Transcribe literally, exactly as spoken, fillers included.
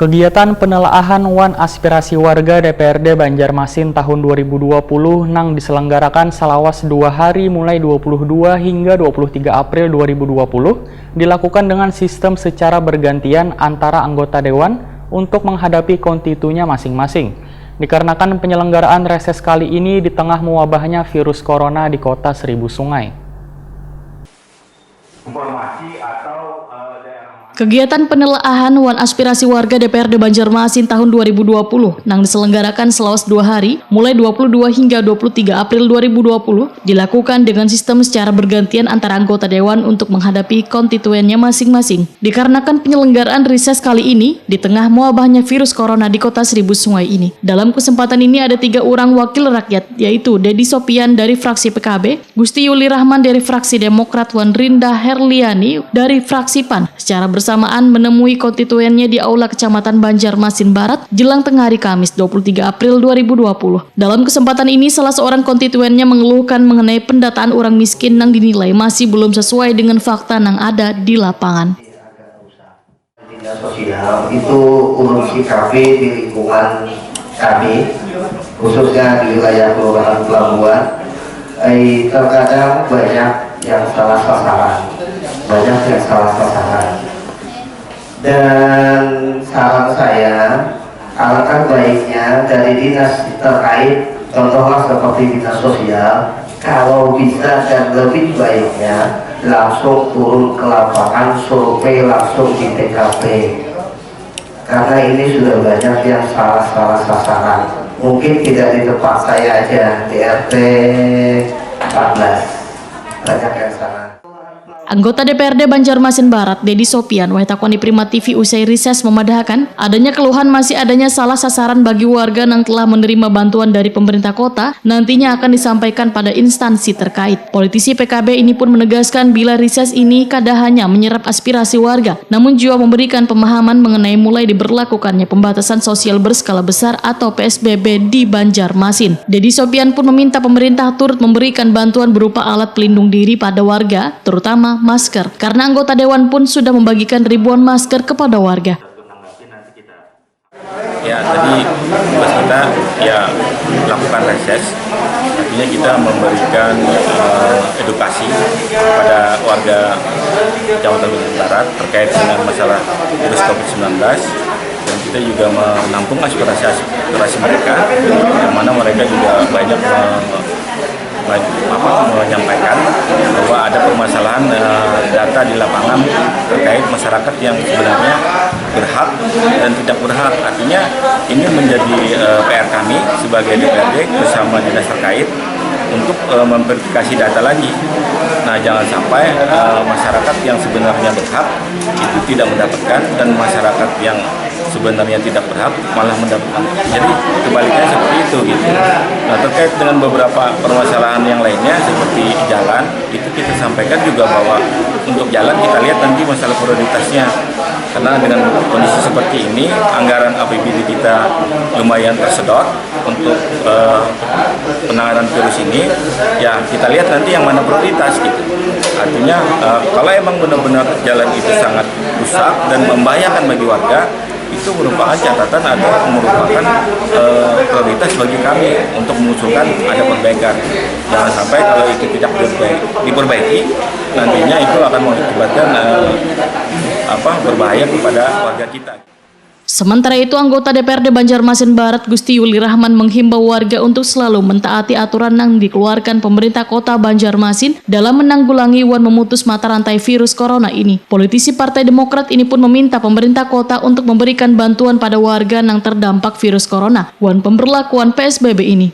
Kegiatan penelaahan wan aspirasi warga D P R D Banjarmasin tahun dua ribu dua puluh nang diselenggarakan salawas dua hari mulai dua puluh dua hingga dua puluh tiga April dua ribu dua puluh dilakukan dengan sistem secara bergantian antara anggota dewan untuk menghadapi konstitunya masing-masing. Dikarenakan penyelenggaraan reses kali ini di tengah mewabahnya virus corona di kota Seribu Sungai. Informasi atau eh, daerah mana? Kegiatan penelaahan wan aspirasi warga D P R D Banjarmasin tahun dua ribu dua puluh nang diselenggarakan selawas dua hari, mulai dua puluh dua hingga dua puluh tiga April dua ribu dua puluh, dilakukan dengan sistem secara bergantian antara anggota dewan untuk menghadapi konstituennya masing-masing. Dikarenakan penyelenggaraan reses kali ini di tengah mewabahnya virus corona di kota Seribu Sungai ini. Dalam kesempatan ini ada tiga orang wakil rakyat, yaitu Dedi Sopian dari fraksi P K B, Gusti Yuli Rahman dari fraksi Demokrat wan Rinda Herliani dari fraksi pan secara bersamaan menemui konstituennya di Aula Kecamatan Banjarmasin Barat jelang tengah hari Kamis dua puluh tiga April dua ribu dua puluh. Dalam kesempatan ini, salah seorang konstituennya mengeluhkan mengenai pendataan orang miskin yang dinilai masih belum sesuai dengan fakta yang ada di lapangan. Dinas sosial itu urus I K P di lingkungan kami, khususnya di wilayah Kelurahan Pelabuhan, eh, terkadang banyak yang salah sasaran, banyak yang salah sasaran. Dan saran saya, alangkah baiknya dari dinas terkait, contohlah seperti dinas sosial, kalau bisa dan lebih baiknya langsung turun ke lapangan, survei langsung di T K P. Karena ini sudah banyak yang salah-salah sasaran. Mungkin tidak di tempat saya aja, di R T empat belas. Banyak yang salah. Anggota D P R D Banjarmasin Barat, Dedi Sopian, wayah takoni Prima T V usai reses memadahakan, adanya keluhan masih adanya salah sasaran bagi warga yang telah menerima bantuan dari pemerintah kota, nantinya akan disampaikan pada instansi terkait. Politisi P K B ini pun menegaskan bila reses ini kada hanya menyerap aspirasi warga, namun juga memberikan pemahaman mengenai mulai diberlakukannya pembatasan sosial berskala besar atau P S B B di Banjarmasin. Dedi Sopian pun meminta pemerintah turut memberikan bantuan berupa alat pelindung diri pada warga, terutama masker, karena anggota dewan pun sudah membagikan ribuan masker kepada warga. Ya, tadi tugas kita ya lakukan reses, artinya kita memberikan uh, edukasi kepada warga Kecamatan Bukit Barat terkait dengan masalah virus COVID sembilan belas, dan kita juga menampung aspirasi-aspirasi mereka, yang mana mereka juga banyak me- apa, menyampaikan bahwa ada permasalahan uh, data di lapangan terkait masyarakat yang sebenarnya berhak dan tidak berhak. Artinya ini menjadi uh, P R kami sebagai D P R D bersama dinas terkait untuk uh, memverifikasi data lagi. Nah, jangan sampai uh, masyarakat yang sebenarnya berhak itu tidak mendapatkan dan masyarakat yang sebenarnya tidak berhak malah mendapatkan. Jadi kebaliknya seperti itu gitu. Nah, terkait dengan beberapa permasalahan yang lainnya seperti jalan, itu kita sampaikan juga bahwa untuk jalan kita lihat nanti masalah prioritasnya. Karena dengan kondisi seperti ini, anggaran A P B D kita lumayan tersedot untuk uh, penanganan virus ini, ya kita lihat nanti yang mana prioritas gitu. Artinya uh, kalau emang benar-benar jalan itu sangat rusak dan membahayakan bagi warga, itu merupakan catatan atau merupakan uh, prioritas bagi kami untuk mengusulkan ada perbaikan. Jangan sampai kalau itu tidak diperbaiki, nantinya itu akan mengakibatkan uh, apa berbahaya kepada warga kita. Sementara itu, anggota D P R D Banjarmasin Barat Gusti Yuli Rahman menghimbau warga untuk selalu mentaati aturan yang dikeluarkan pemerintah kota Banjarmasin dalam menanggulangi wan memutus mata rantai virus corona ini. Politisi Partai Demokrat ini pun meminta pemerintah kota untuk memberikan bantuan pada warga yang terdampak virus corona wan pemberlakuan P S B B ini.